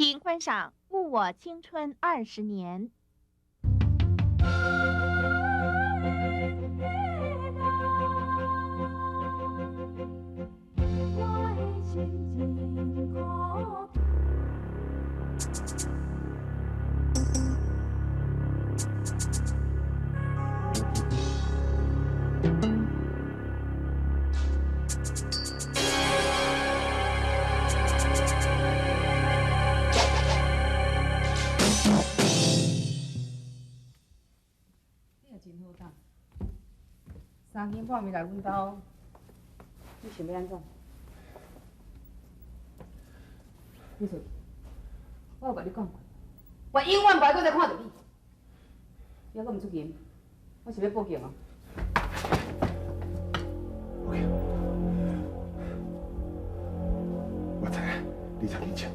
請觀賞《誤我青春二十年》。你也真好胆，三更半暝來阮兜，你想欲按怎？你說，我有共你講過，我永遠無愛閣再看著你。你猶閣毋出勤，我是欲報警哦。我知影你遮認真，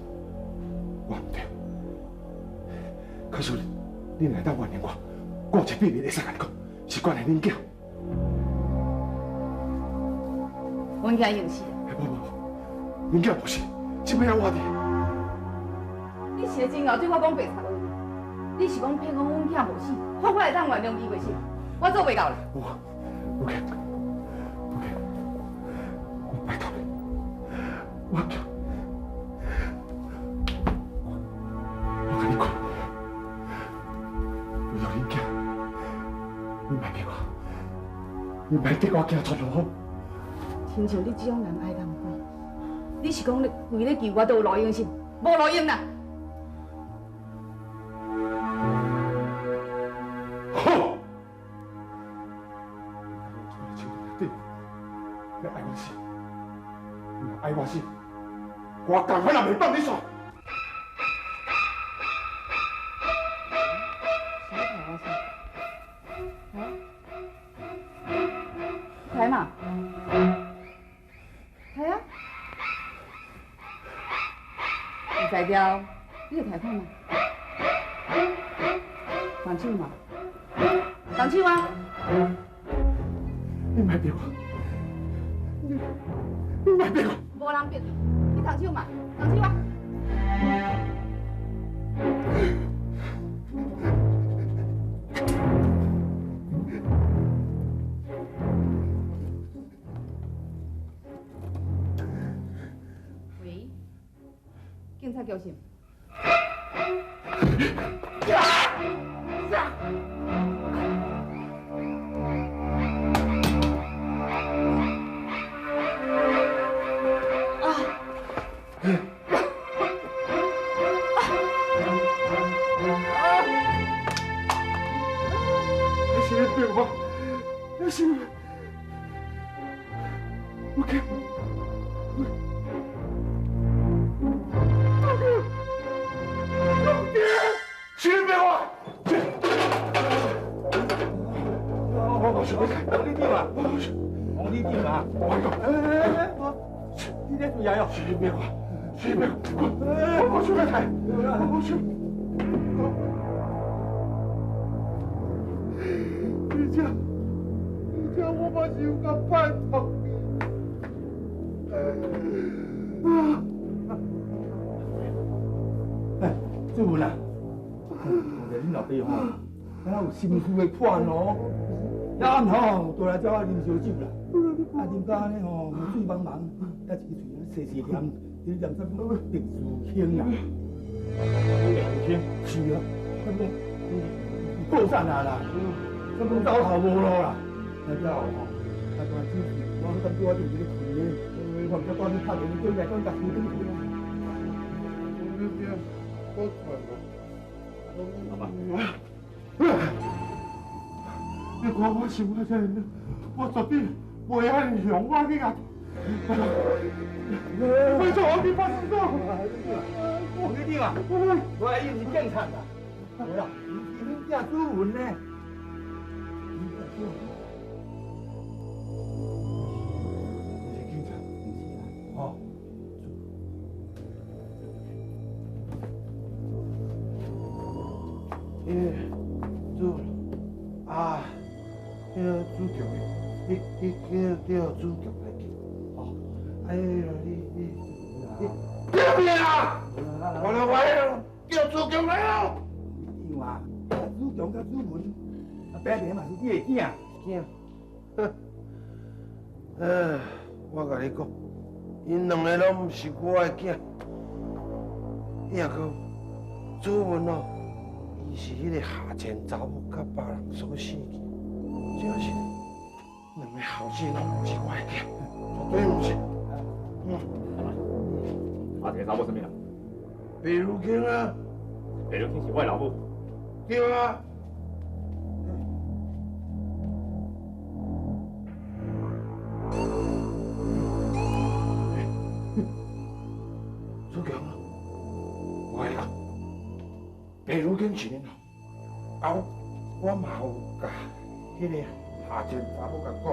我毋對。可是你若會當原諒我，我有一個秘密會使共你講，是關於恁囝。阮囝已經死啊！無無無，恁囝無死，這擺還活佇。你是咧真𠢕對我講白賊話？你是講騙講阮囝無死，看我會當原諒伊袂是？我做袂到啦。無，無可能，無可能，我拜託你，我叫，我共你講，為著恁囝，你莫逼我，你莫逼我行錯路。親像你這種人愛人鬼，你是講你為咧救我都有路用是？無路用啦！好，你愛我死，你愛我死，我共款也袂放你煞。抬嘛，抬啊！有才調，你就抬看嘛。動手嘛，動手啊！你莫逼我，你莫逼我。無人逼你，你動手嘛，動手啊！喂，警察局是？你是咧逼我，你是我叫，是你逼我，我无想要开，王里长啊，王里长啊，我讲，哎哎哎，你咧做啥哟？是你逼我，是你逼我，我无想要开，我无想。而且，而且我嘛是有够拜託你。哎，志文啊，看著恁老爸吼，敢若有心虛的款哦。昨暗吼，倒來遮啉燒酒啦，啊啉甲按呢吼，醉茫茫，才一个喙細細念，佇咧念啥物白事卿啦。白事卿？是啊，啥物破產啊啦，啥物走投無路啦，啊了後吼，啊大手我感覺我就是咧困咧，我毋知帶你拍電話轉來轉甲收轉去啊。老闆，你看我想我這樣，我絕對袂按呢凶，我去共。拜託我去派出所。王里長啊，我伊毋是警察啦，對啦，伊是恁囝主文呢。是警察，毋是啦，吼。迄个主啊，彼个主强的，你叫主强来去，吼，哎，你你你，救命啊！无啦，我来，叫子强来哦。对啊，子强佮子文，啊，白白嘛是你的囝。囝，哼，哎，我共你讲，𪜶两个拢毋是我的囝。抑阁子文哦，伊是彼个下贱查某佮别人所生的，真是两个后生拢毋是我的囝，绝对毋是。嗯，阿一个查某啥物人？白如卿啊，白如卿是我的老母。对啊。子强啊，我跟你讲，白如卿是恁老，啊，我嘛有共彼个下贱查某共讲。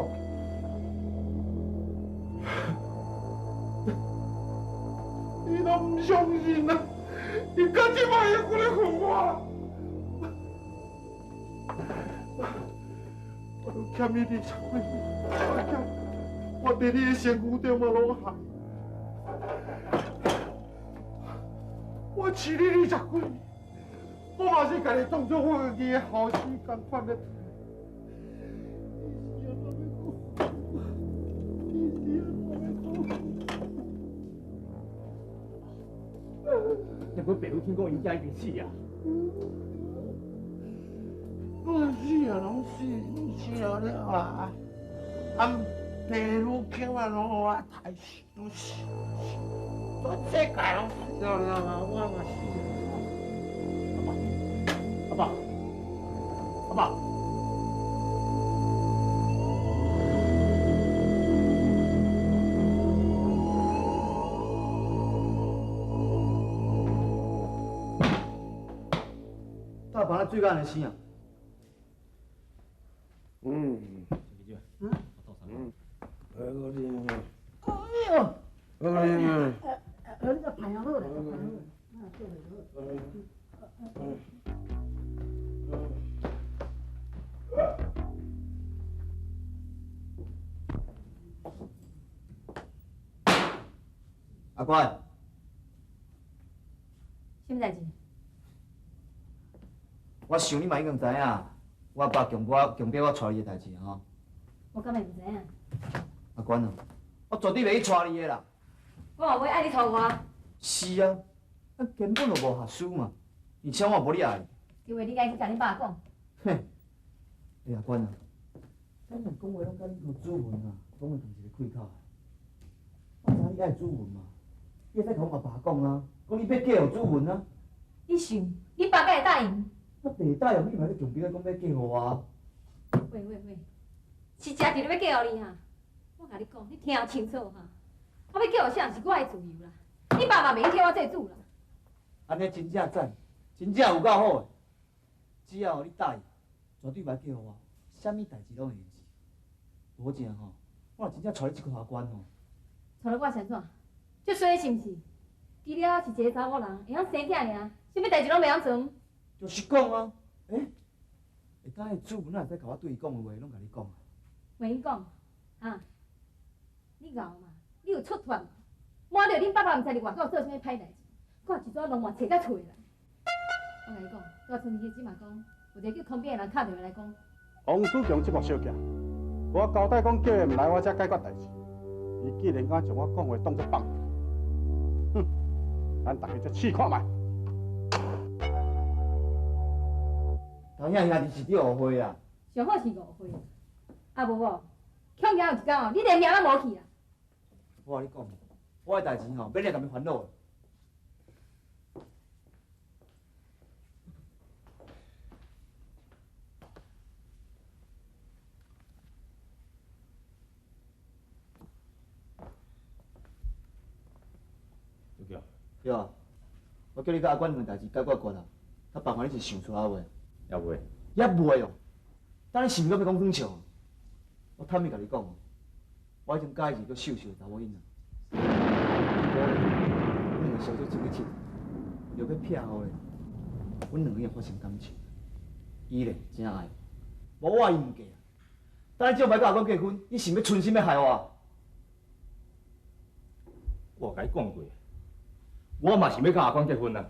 你都毋相信啊！你到这摆会过来恨我？我都欠你20几年，我欠，我伫你的身躯顶嘛拢害。我饲你20几年，我嘛是共你当作我家己的后生仝款的。不过白如卿讲𪜶囝已经死啊！拢死啊，拢死，拢死了了啊！啊，白如卿啊，拢予我刣死，拢死，全世界拢死了了啊！我嘛死。阿爸，阿爸，阿爸。大房咧水到按呢生啊？嗯。嗯。嗯。哎，我哩。哎呦！我哩。你个朋友好啦，朋友好。阿官。啥物代志？我想你嘛已经知影，我爸强迫强迫我娶你的代志吼。我敢会毋知影？阿官啊，我绝对袂去娶你的啦。我嘛袂爱你娶我。是啊，咱根本就无合适嘛，而且我无你爱。这话你该去共恁爸讲。哼，欸，阿官啊，咱若讲话拢佮恁同子文啊，讲话同一个开口的。我知影你爱子文嘛，你会使共阮阿爸讲啊，讲你欲嫁予子文啊。你想，你爸敢会答应？我袂答应，你嘛咧强逼我讲欲嫁予我。喂喂喂，是真伫咧欲嫁予你哈？我共你讲，你听清楚哈。我欲嫁予啥是我的自由啦，你爸嘛袂用替我做主啦。按呢真正赞，真正有够好的。只要你答应，绝对袂嫁予我，啥物代志拢会用是。无正吼，我若真正娶你这个下关吼。娶了我是按怎？足衰是毋是？除了是一个查某人，会晓生囝尔，啥物代志拢袂晓做。就是讲啊，欸，会当彼主哪会使共我对伊讲的话，拢共你讲啊？袂用讲，哈？你𠢕嘛，你有出脱嘛？瞒著恁爸爸毋知伫外口做啥物歹代志，看一撮龙脉揣到厝内来。我共你讲，大村里彼阵嘛讲，有一个叫康边的人敲电话来讲。王子强这幕小件，我交代讲叫伊毋来我遮解决代志，伊竟然敢将我讲话当作放屁，哼！咱大家再试看觅。头兄兄弟是伫误会啊！上好是误会，啊无哦，恐惊有一天哦，你连命拢无去啊！我共你讲，我的代志吼，免你共伊烦恼。对对啊，我叫你佮阿关两个代志解决决啦，较别看你是想出来话。也袂。也袂哦，等你是毋是阁欲讲耍笑？我坦白共你讲哦，我已经佮意一个叫秀秀的查某囡仔。阮两个小少真去佚，为着欲拆予咧，阮两个发生感情。伊咧真爱我，无我伊毋嫁。等你这摆佮阿关结婚，你是欲存心欲害我？我共你讲过，我嘛想欲佮阿娟结婚啊。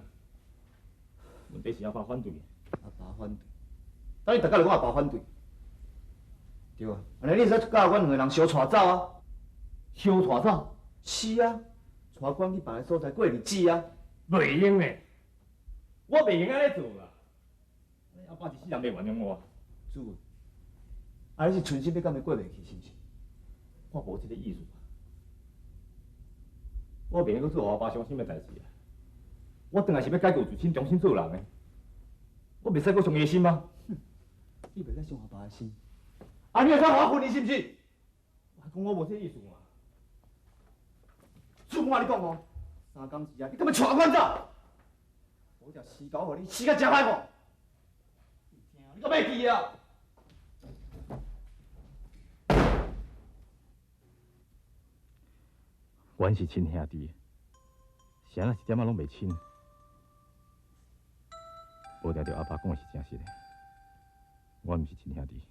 问题是阿爸反对。阿爸反对？等你逐工就讲阿爸反对，对啊，按呢你会使佮阮两个人相带走啊？相带走？是啊，带阮去别个所在过日子啊。袂用的，我袂用按呢做啦。阿爸一世人袂原谅我。主文，啊，你是存心欲佮伊过袂去，是毋是？我无这个意思。我袂用阁做予阿爸伤心的代志啊！我转来是欲解救自身，重新做人的。我袂使阁伤伊的心啊！你袂使伤阿爸的心。啊，你会使予我分伊是毋是？我讲我无这个意思嘛。主文，我跟你讲哦，三工之内你敢欲带阮走？我条死狗，予你死甲诚歹看。你敢袂记啊？阮是亲兄弟，是按怎一点仔拢袂亲？无定著阿爸讲的是真实的，阮毋是亲兄弟。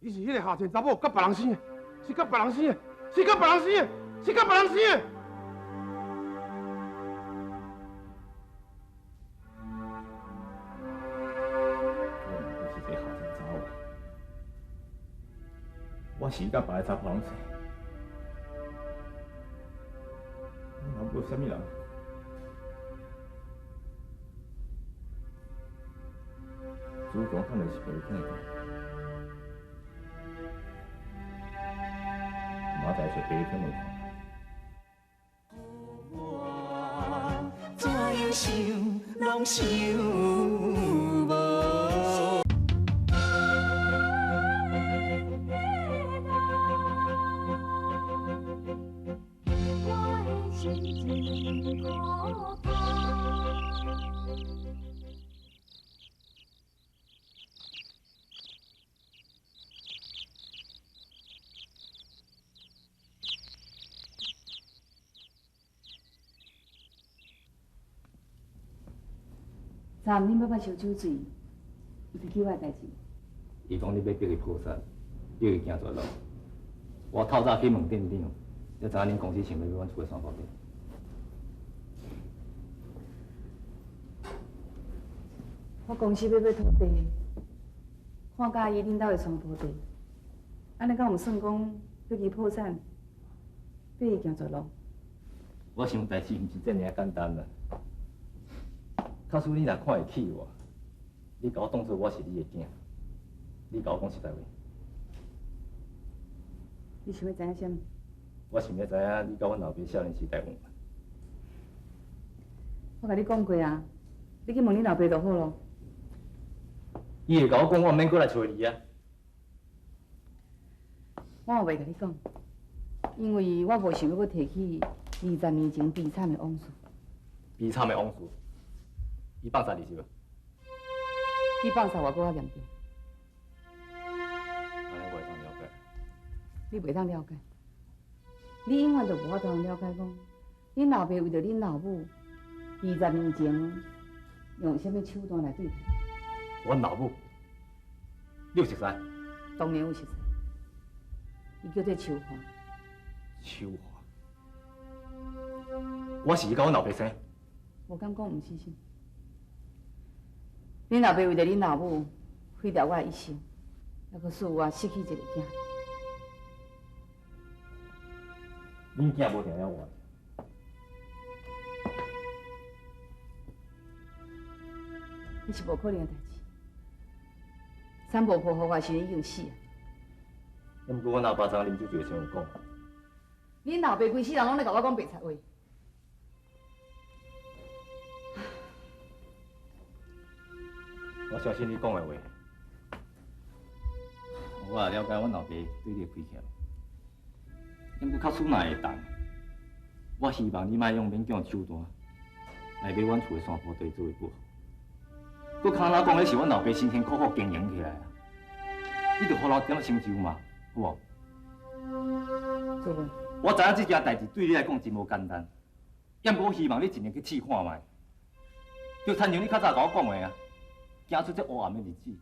伊是彼个下贱查某，佮别人生的，是佮别人生的，是佮别人生的，是佮别人生的。我是佮别个查甫人生，我老母是啥物人？主公可能是白天的，明仔载找白天问看。怎样想，拢想无。昨暗恁爸爸烧酒醉，有提起我的代志。伊讲你欲逼伊破产，逼伊行绝路。我透早去问店长，才知影恁公司想欲买阮厝的山坡地。我公司欲买土地，看佮意恁兜的山坡地，按呢敢有算讲逼伊破产，逼伊行绝路？我想代志毋是遮尔仔简单啦。假使你若看会起我，你共我当做我是你的囝，你共我讲实在话。你想欲知影啥物？我想欲知影你佮阮老爸少年时代有缘。我共你讲过啊，你去问你老爸就好咯。伊会共我讲，我毋免阁来揣你啊。我也袂共你讲，因为我无想欲阁提起20年前悲惨的往事。悲惨的往事。伊放杀你是无？比放杀我阁较严重。按呢我会当了解。你袂当了解，你永远都无法度了解讲，恁老爸为著恁老母，20年前用啥物手段来对待。阮老母，你有熟似？当然有熟似，伊叫做秋华。秋华，我是伊佮阮老爸生。无敢讲，毋是啥。恁老爸为著恁老母，毁掉我的一生，犹阁使我失去一个囝。恁囝无定了活。彼是无可能的代志。三无婆予我时已经死啊。毋过阮阿爸昨昏啉酒醉的时阵有讲。恁老爸规世人拢咧共我讲白贼话。我相信你讲的话，我也了解阮老爸对你的亏欠。毋过假使若会当，我希望你莫用勉强的手段来买阮厝的山坡地作为报复。阁较哪讲，彼是阮老爸辛辛苦苦经营起来啊，你著予留一点仔成就嘛，好无？做无？我知影这件代志对你来讲真无简单，毋过我希望你尽力去试看觅，就亲像你较早共我讲的啊，行出这黑暗的日子，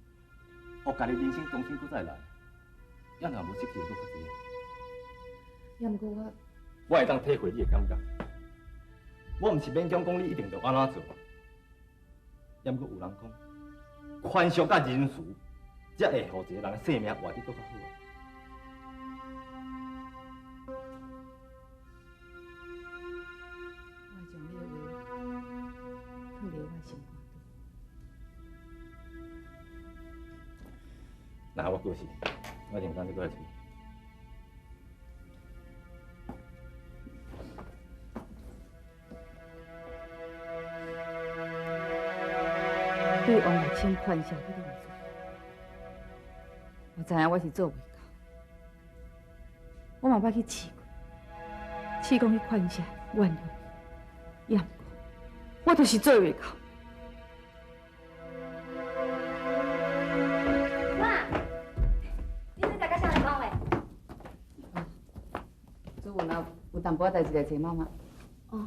予家己人生重新閣再来，也若無失去的閣較濟。也毋過我，我會當體會你的感覺。我毋是勉強講你一定著按怎做，也毋過有人講，寬恕佮仁慈，才會予一個人的生命活得閣較好。我會將你的話放佇我的心肝底。若我過世，我認真再過來揣你。對王月清寬恕這件事，我知影我是做袂到。我嘛捌去試過，試講去寬恕、原諒，也毋過，我就是做袂到。媽，你拄才佮啥人講話？主文啊，有淡薄仔代誌來找媽媽。哦。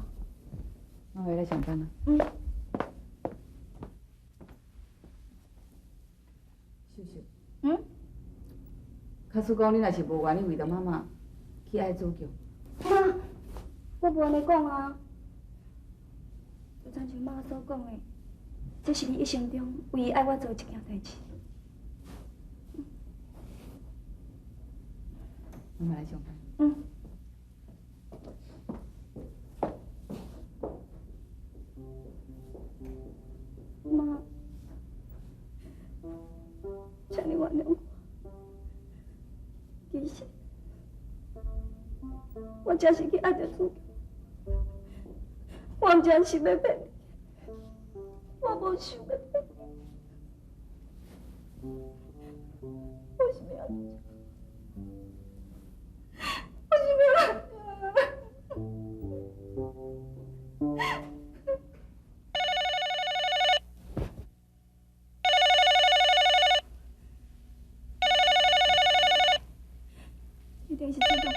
媽媽來上班啊。嗯。秀秀。嗯？假使講你若是無願意為著媽媽去愛主教。媽，我無按呢講啊。就親像媽所講的，這是你一生中唯一愛我做的一件代誌。媽媽來上班。嗯。媽，請你原諒我。其實，我真是去愛著主教，我毋真是欲騙你，我無想欲騙你，我是欲按怎？我是欲按怎？一定是主教。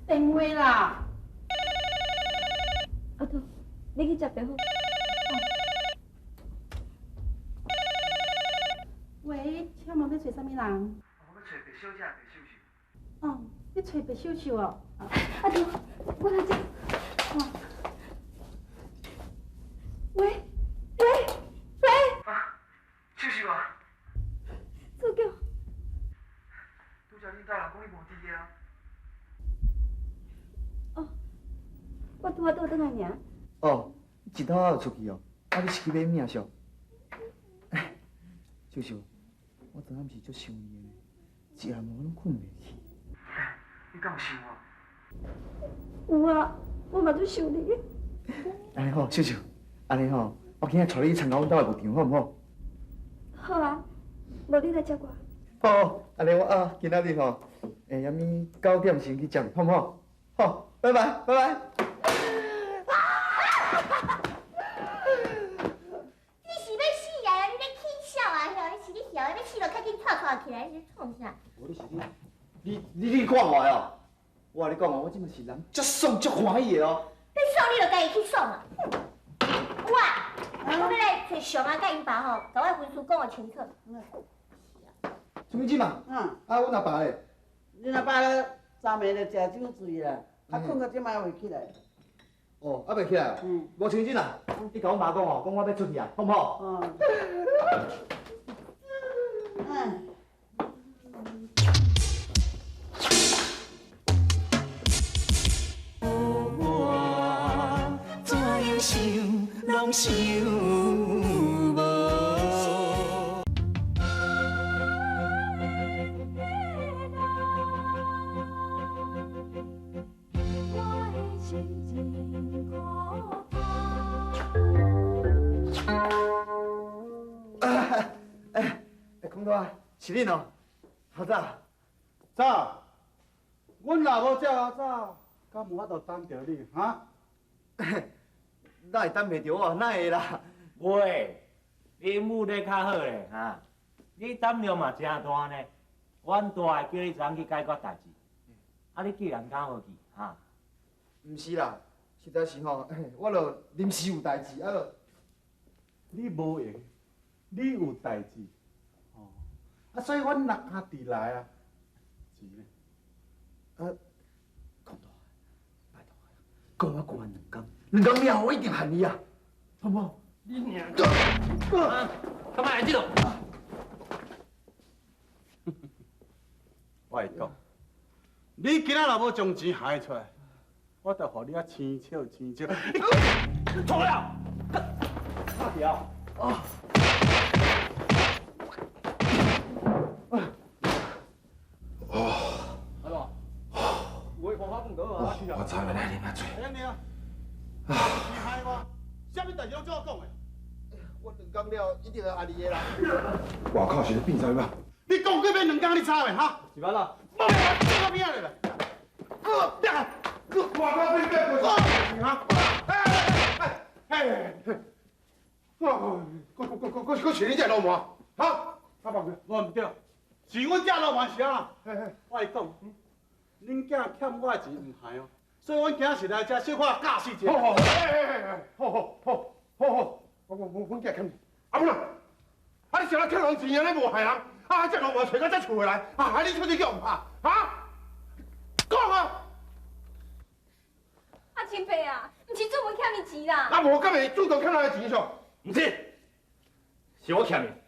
電話啦！阿桃，你去接就好。喂，請問欲揣啥物人？我欲揣白小姐、白秀秀。哦，欲揣白秀秀哦。阿桃，我來接。喂喂喂！啊，秀秀啊！主教。拄才恁兜人講你無佇啊。哦，我拄仔倒轉來爾。哦，一透仔就出去哦，啊，你是去買物仔秀秀，我昨暗時足想你的，一暗暝攏睏袂去。欸，你敢有想我？有啊，我嘛足想你的。按呢好，秀秀，按呢吼，我今仔帶你去參加阮兜的牧場，好毋好？好啊，無你來接我。好，按呢我啊，今仔日吼，下暝9點先去接你，好毋好？好，拜拜，拜拜。你是欲死啊！你咧起笑啊？你是咧笑，欲死就較緊掣掣起來，你是創啥？無你是你看我哦！我共你講哦，我這馬是人足爽足歡喜的哦。欲爽你就家己去爽啊！有啊，我欲來揣上啊，佮𪜶爸吼，共我婚事講予清楚。什物子嘛？嗯。啊，阮阿爸咧？恁阿爸咧，昨暝咧食酒醉啦，啊，睏到這擺袂起來。哦，猶袂起來。嗯。無清真啊！你共阮媽講哦，講我欲出去啊，好毋好？哦。嗯。我怎樣想，攏想無。哎，孔大，是恁哦，好早。走，阮若無遮仔早，敢有法度等著你哈？哪會等袂著我？哪會啦？喂，你母咧較好咧哈，你膽量嘛真大呢。阮大的叫你昨昏去解決代誌，啊，你既然敢無去哈？毋是啦，实在是吼，我著临时有代志，啊，就你无闲，你有代志，哦，啊，所以阮若家己来啊，钱呢？啊，讲大，拜托，讲我关两工，两工了后我一定还你啊，好无？你娘！啊，干嘛来这度？我会讲，你今仔若无将钱还出来，我就予你啊生笑生笑。你错了，打掉。啊！哦。阿怎？哦，我昨暝来啉啊醉。啊！害我，啥物代志拢照我讲的。我两工了，一定会还你的啦。外口是咧变啥物？你讲几遍两工你知未哈？是安怎？无啦，这个边仔咧。哥，外口变变过哈？哎哎哎哎！我我我我我是你这流氓，哈？阿爸，我毋对，是阮这流氓是啊。我来讲，恁囝欠我的钱毋还哦，所以阮今是来遮小可教示一下。好好，哎哎哎，好好好，好好，我我我阮囝欠你，阿母啦，啊你啥人欠人钱啊？你无害人，啊这流氓揣到这厝内来，啊你出去叫毋拍，哈？讲啊！阿亲爸啊，毋是主文欠伊钱啦。啊无，敢会主动欠人的钱嗦？毋是，是我欠伊。